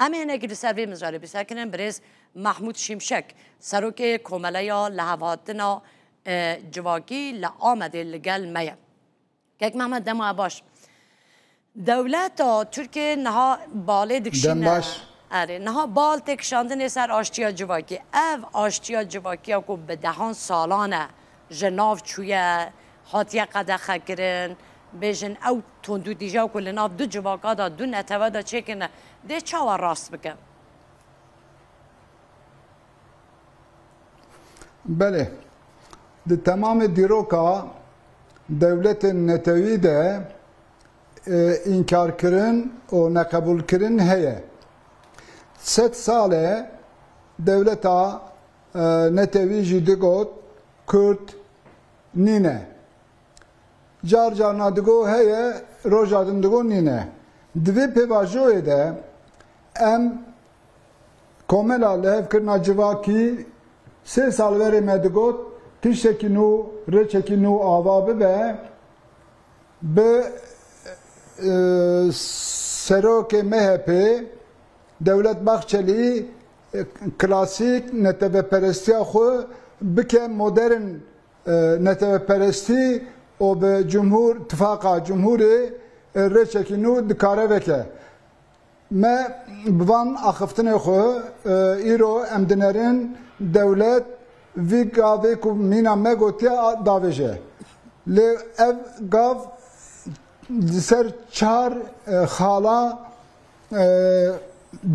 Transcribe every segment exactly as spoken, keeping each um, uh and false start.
Em ê hinekî li ser vê mijarê bisekinin. Birêz Mehmûd Şimşek, serokê Komeleya Lihevhatina, e, Civakî li Amedê li gel me ye. Kek Mehmet, dema baş. Dewleta Tirkiyê niha balê dikişîne. Dem baş. Erê, niha bal tê kişandinê ser aştiya civakî. Ev aştiya civakiya ku bi dehan salan e ji nav çûye, hatiye qedexekirin, bêjin ew tundûtîja ku li nav du civaka de, du netewe de çêkirine, dê çawa rast bike? Belê. Di temamê dîroka dewletên netewî de, e, înkarkirin û neqebûlkirin heye. Sed sal e dewleta, e, netewî jî digot Kurd nîne. Car carna digo heye, roja din digo nîne. Di vê pêvajoyê de em Komela Lihevkirina Civakî sê sal berê me digot, tiştekî nû, rêçekî nû ava bibe, bi, e, serokê M H P, Dewlet Bahçelî, e, klasîk neteveperestiya xwe bike modern, e, neteveperestî û bi cumhur, tifaqa cumhurê, e, rêçekî nû dikare veke. Me bi van axiftinê xwe, e, îro em dinerin dewlet vî gavê ku mîna me gotiye a-, davêje. Lê ev gav li ser çar, e, xala, e,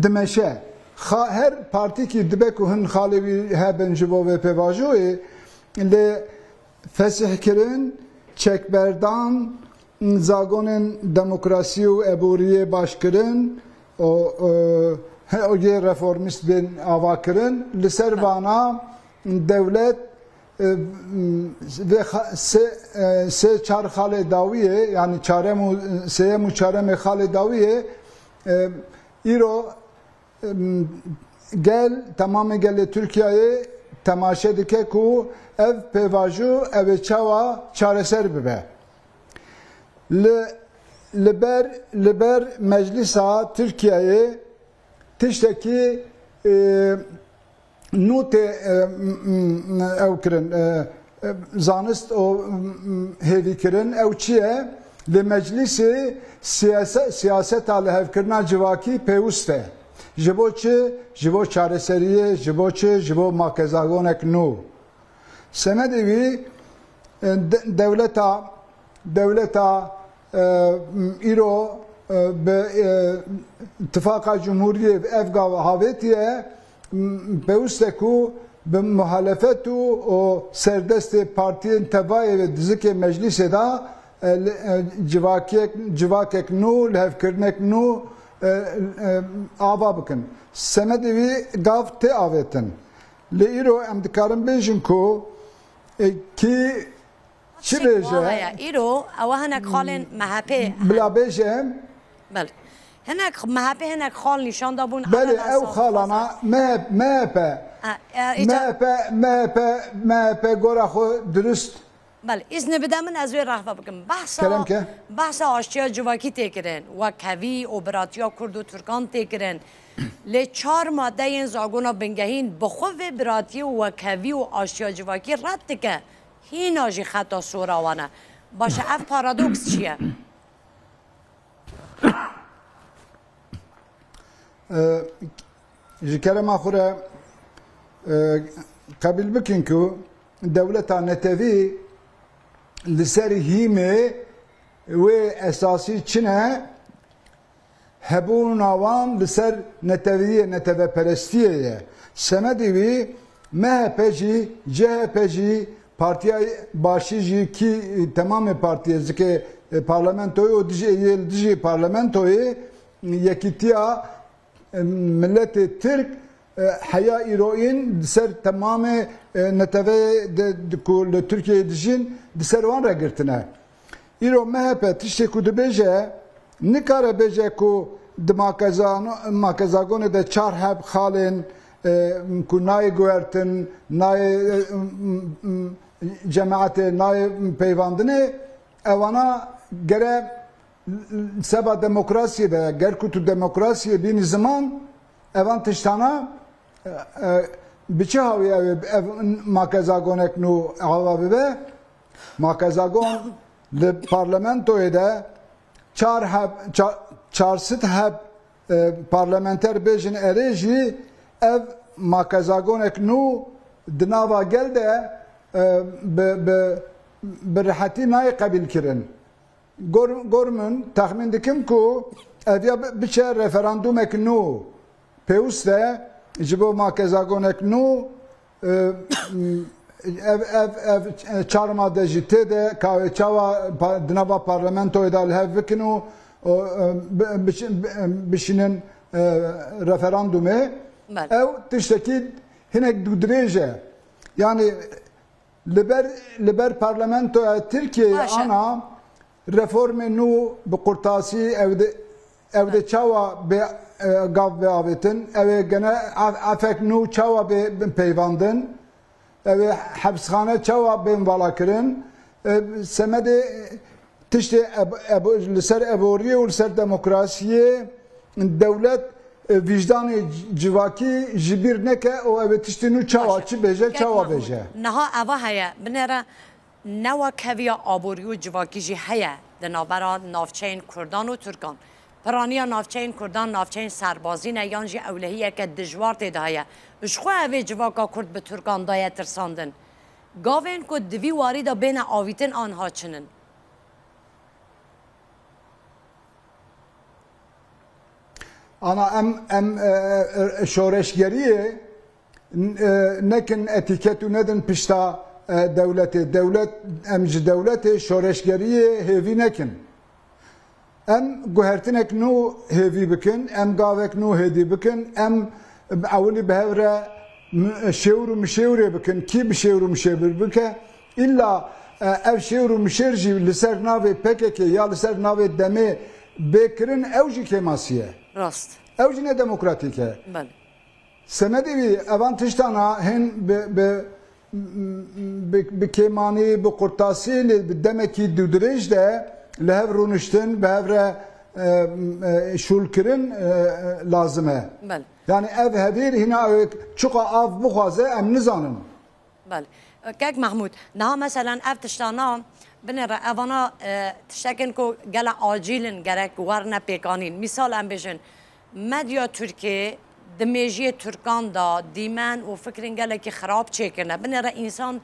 dimeşe. Xa-, her partîkî dibe ku hin xalê wî hebin ji bo vê pêvajoyê, lê fesihkirin, çekberdan, zagonên demokrasî û eboriyê başkirin û, e, he-, yê reformîst bên avakirin. Li ser vana dewlet, e, vê xa-, sê, e, sê çar xalê dawiyê, yanî çarem û, sêyem û çaremê xalê dawiyê, e, îro Em, gel, temamê gelê Tirkiyeyê temaşe dike ku ev pêvajo ew ê çawa çareser bibe. Li, li ber, li ber Meclisa Tirkiyeyê tiştekî, e, nû tê, e, m-, m-, ew kirin, e, e, zanist û, m-, m-, hêvî kirin. Ew çi ye? Li meclîsê siyase-, siyaseta lihevkirina civakî pêwist e. Ji bo çi? Ji bo çareseriyê, ji bo çi? Ji bo makezagonek nû. Semedê wî, e, de-, dewleta, dewleta, e, îro, e, bi, e, tifaqa cumhuriyê ev gav havêtiye, m-, pêwist e ku bi muhalefet û, û serdestê partiyên tevayê ve dizikê meclîsê de, e, li, e, civakek, civakek nû, lihevkirinek nû, e, e, ava bikin. Semedê wî gav tê avêtin. Lê îro em dikarin bêjin ku, e, kî çi bêje? Îro ew hinek xalên M H P. Bila bêje. Belê. Hinek M H P hinek xal nîşan dabûn. Belê, ew xalana M H P, M H P, M H P, M H P gora xwe dirust. Belê, îzne bide min ez wê rehve bikim. Behsa, kerem ke. Behsa aştiya civakî tê kirin. Wekhevî û biratiya Kurd û Tirkan tê kirin. Lê çar madeyên zagona bingehîn bi xwe vê biratiyê û wekhevî û aştiya civakî red dike. Hîna jî xeta sora wan e. Baş e, ev paradoks çi ye? E, ji kerema xwe re, e, qebîl bikin ku dewleta netewî li ser hîmê wê esasî çi ne? Hebûna wan li ser netewiyê, neteveperestiyê ye. Semedê wî M H P jî, C H P jî, Partiya Başî jî, kî temamê partiyê zikê, e, parlamentoyê û dijî, yê li dijî parlamentoyê, Yekîtiya, e, Miletê Tirk, e, heya îroyîn di ser temamê, e, neteweyê de, di ku li Tirkiyeyê dijîn, di ser wan re girtine. Îro M H P tiştê ku dibêje, nikare bêje ku di makezano-, makezagonê de çar heb xalên, e, ku nayê guhertin, nayê, e, m-, m-, m-, cemaetê, nayê peyvandinê, ewana gere seba demokrasiyê be, ger ku tu demokrasiyê bînî ziman, Evan tiştana, e, e, bi çi hawî ew ê, ev makezagonek nû ava bibe? Makezagon li parlamentoyê de çar heb, ça-, çar sed heb, e, parlamenter bêjin erê jî ev makezagonek nû di nava gel de, e, bi, bi, bi rihetî nayê qebîlkirin. Gor-, gor min, texmîn dikim ku ev ya bi-, biçe referandumek nû. Pêwist e ji bo makezagonek nû, e, ev, ev, ev çar made jî tê de, ka wê çawa pa-, di nava parlamentoyê de li hev bikin û, û, e, bi-, biçin-, bi-, bişînin, e, referandumê. Belê. Ew tiştekî hinek dûdirêj e. Yani li ber, li ber parlamentoya Tirkiyeyê Baş e. ana reformê nû bi qurtasî ew de, ew de çawa bê, e, gav bê avêtin? Ew ê gene af-, afek nû çawa bê peyvandin? Ew ê hepsxane çawa bên vala kirin? E, semedê tiştê eb-, ebo-, li ser eboriyê û li ser demokrasiyê dewlet, e, vîjdanê civakî ji bîr neke û ev ê tiştê nû çawa Baş e. çi bêje, Kek çawa Mahmûd, bêje? Niha eva heye, binêre newekeviya aborî û civakî jî heye di navbera navçeyên Kurdan û Tirkan. Piraniya navçeyên Kurdan navçeyên serbazî ne yan jî ewlehiyeke dijwar tê de heye. Ji xwe ev ê civaka Kurd bi Tirkan daye tirsandin. Gavên ku di vî warî de bêne avîtin anha çin in? Ana em, em, e, e, şoreşgeriyê, n-, e, nekin etîket û nedin pişta, e, dewletê. Dewlet, em ji dewletê şoreşgeriyê hêvî nekin. Em guhertinek nû hêvî bikin, em gavek nû hêdî bikin, em ewilî bi hev re m-, şêwr û mişêwrê bikin. Kî bi şêwr û mişêwr bike? Îlla, e, ev şêwr û mişêr jî li ser navê P K K ya li ser navê demê bê kirin, ew jî kêmasî ye. Rast. Ew jî ne demokratîk e. Belê. Semedê wî evan tiştana hên bi, bi, bi, bi kêmanî, bi qurtasî, lê bi demekî dûdirêj de li hev rûniştin, bi hev re, e, e, şûlkirin, e, e, lazim e. Belê. Yani ev hevîr hîna ew çiqa av bixwaze em nizanin. Belê. Kek Mehmûd, niha meselen ev tiştana binêre, evana, e, tiştekên ku gele acîl in, gerek werne pêkanîn. Mîsal em bêjin, medya Tirkiyê di mêjiyê Tirkan de dîmen û fikrên gelekî xirab çêkirine. Binêre însan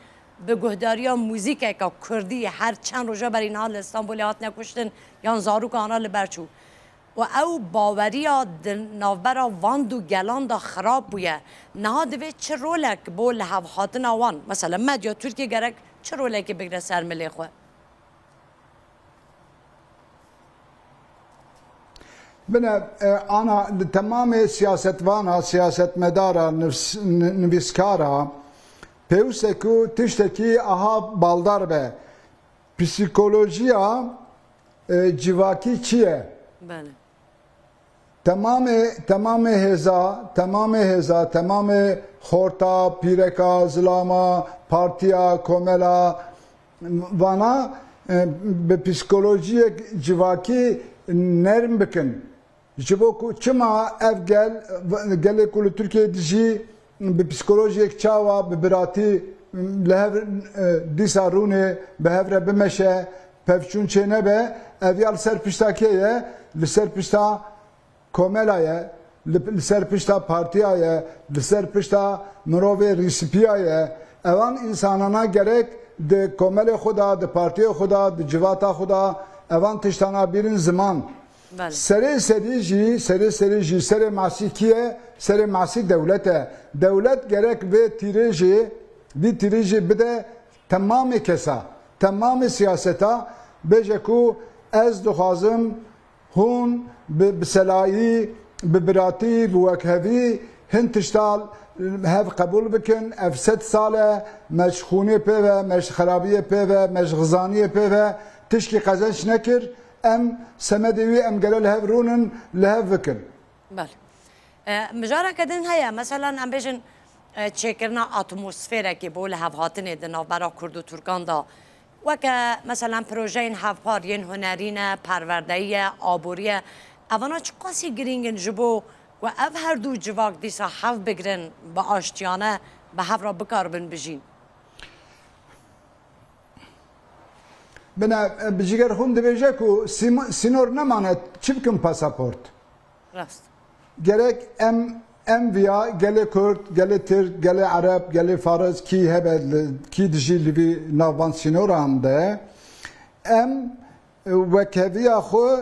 bi guhdariya muzîkeke Kurdî her çend roja berî niha li Stenbolê hatine kuştin yan zaroka ana li ber çû. Û ew baweriya di navbera van du gelan de xirab bûye. Niha divê çi rolek bo lihevhatina wan? Mesela medya Tirkiyê gerek çi rolekê bigre ser milê xwe? Bine, e, ana li temamê siyasetvana, siyasetmedara, nivs-, n-, nivîskara, pêwist e ku tiştekî aha baldar be. Psîkolojiya, e, civakî çi ye? Belê. Temamê, temamê hêza, temamê hêza, temamê xorta, pîreka, zilama, partiya, komela, vana, e, bi psîkolojiyek civakî nerm bikin. Ji bo ku çima ev gel, gelê ku li Tirkiyeyê dijî, bi psîkolojiyek çawa, bi biratî li hev, e, dîsa rûnê bi hev re bimeşe, pevçûn çênebe, ev ya li ser pişta kê ye? Li ser pişta komela ye, li, li ser pişta partiya ye, li ser pişta mirovê rîsipiya ye. Evan însanana gerek di komelê xwe de, di partiyê xwe de, di civata xwe de evan tiştana bîrin ziman. Belê. Serê serî jî, serê serî jî, serê masî kî ye? Serê masî dewlet e. Dewlet gerek vê tîrêjê, vî tîrêjê bide temamê kesa, temamê siyaseta, bêje ku ez dixwazim hûn bi, bi selayî, bi biratî, bi wekhevî hin tişta hev qebûl bikin. Ev sed sal e, me ji xûnê pê ve, me ji xerabiyê pê ve, me ji xizaniyê pê ve tişkî qezenç nekir. Em semedê wî em gere li hev rûnin, li hev bikin. Belê. E, mijareke din heye, meselan, em bêjin, e, çêkirina atmosferekê bo lihevhatinê di navbera Kurd û Tirkan de. Weke, meselan, projeyên hevpar yên hunerî ne, perwerdeyî ye, aborî ye. Evana çiqasî girîng in ji bo Ku ev her du civak dîsa hev bigrin, bi aştiyane bi hev re bikaribin bijîn. Bine, bi jiger xwe min dibêje ku sîm- sînor nemane, çi bikin pasaport? Rast. Gerek em em viya gelê Kurd, gelê Tirk, gelê Ereb, gelê Faris kî hebe li- kî dijî li vî navband sînoran de em e, wekheviya xwe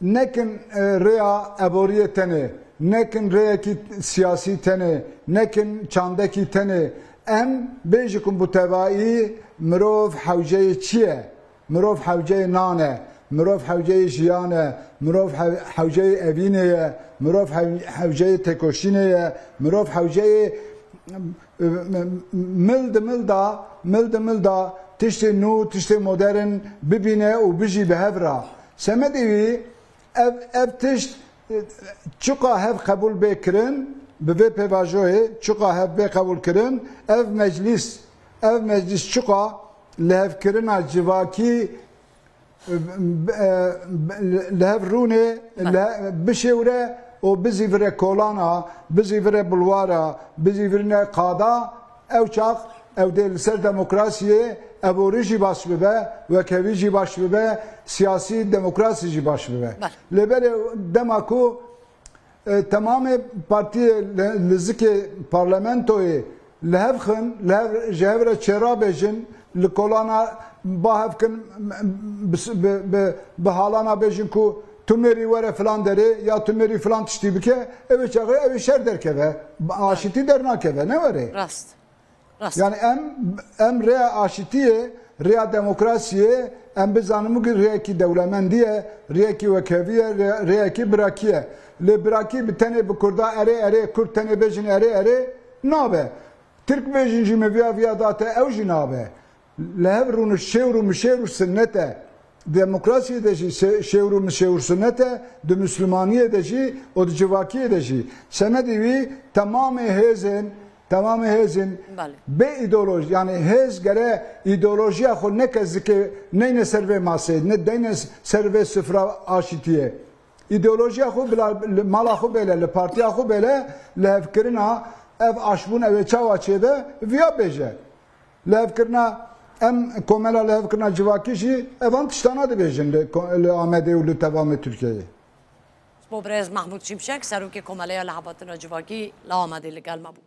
nekin e, rêya eboriyê tenê, nekin rêyekî siyasî tenê, nekin çandekî tenê. Em bêjikun bi tevayî mirov hewceyê çi ye? Mirov hewceyê nan e, mirov hewceyê jiyan e, mirov hew- hewceyê evînê ye, mirov hew- hewceyê têkoşînê ye, mirov hewceyê mil di mil da, mil di mil da tiştê nû, tiştê modern bibîne û bijî bi hev re. Semedê wî ev, ev tişt e, çiqa hev qebûl bê kirin, bi vê pêvajoyê çiqa hev bê qebûl kirin, ev meclîs, ev meclîs çiqa lihevkirina civakî e, e, li hev rûnê, li he- bişêwre û bizîvire kolana, bizîvire bulwara, bizîvirine qada, ew çax ew dê li ser demokrasiyê eborî jî baş bibe, wekhevî jî baş bibe, siyasî demokrasî jî baş bibe. Lê belê dema ku e, temamê partiyê li- lizikê parlamentoyê li hev xin, li hev, ji hev re çêra bêjin, li kolana ba hev kin, bi, bi, bi, bi halana bêjin ku tu mêrî were filan derê ya tu mêrî filan tiştî bike, ew ê çaxê ew ê şer derkeve, aşîtî dernakeve, ne were. Rast. Rast. Yani em em rêya aşitiyê, rêya demokrasiyê em bizanin ku rêyekî dewlemendî ye, rêyekî wekhevî ye, rê- rêyekî birakî ye. Lê birakî bi tenê bi Kurda erê erê, Kurd tenê bêjin erê erê nabe. Tirk bêjin jî me viya viya date ew jî nabe. Li hev rûnişt şêwr û mişêwr û sinnet e. Demokrasiyê de jî şê- şêwr û mişêwr sinnet e, di Mislimaniyê de jî û di civakiyê de jî. Semedê wî temamê hêzên, temamê hêzên Belê. Bê îdeoloji, yani hêz gere îdeolojiya xwe neke zikê neyne ser vê masê, ne deyne ser vê sifra aşitiyê. Îdeolojiya xwe bila, li mala xwe bêle, li partiya xwe bêle, lihevkirina ev aşbûn ew ê çawa çêbe, viya bêje. Lihevkirina em komela lihevkirina civakî jî evan tiştana dibêjin li, ko- li Amedê û li tevamê Tirkiyeyê. Ji bo birêz Mehmûd Şimşek, serokê Komeleya Lihevhatina Civakî li Amedê li gel me bû.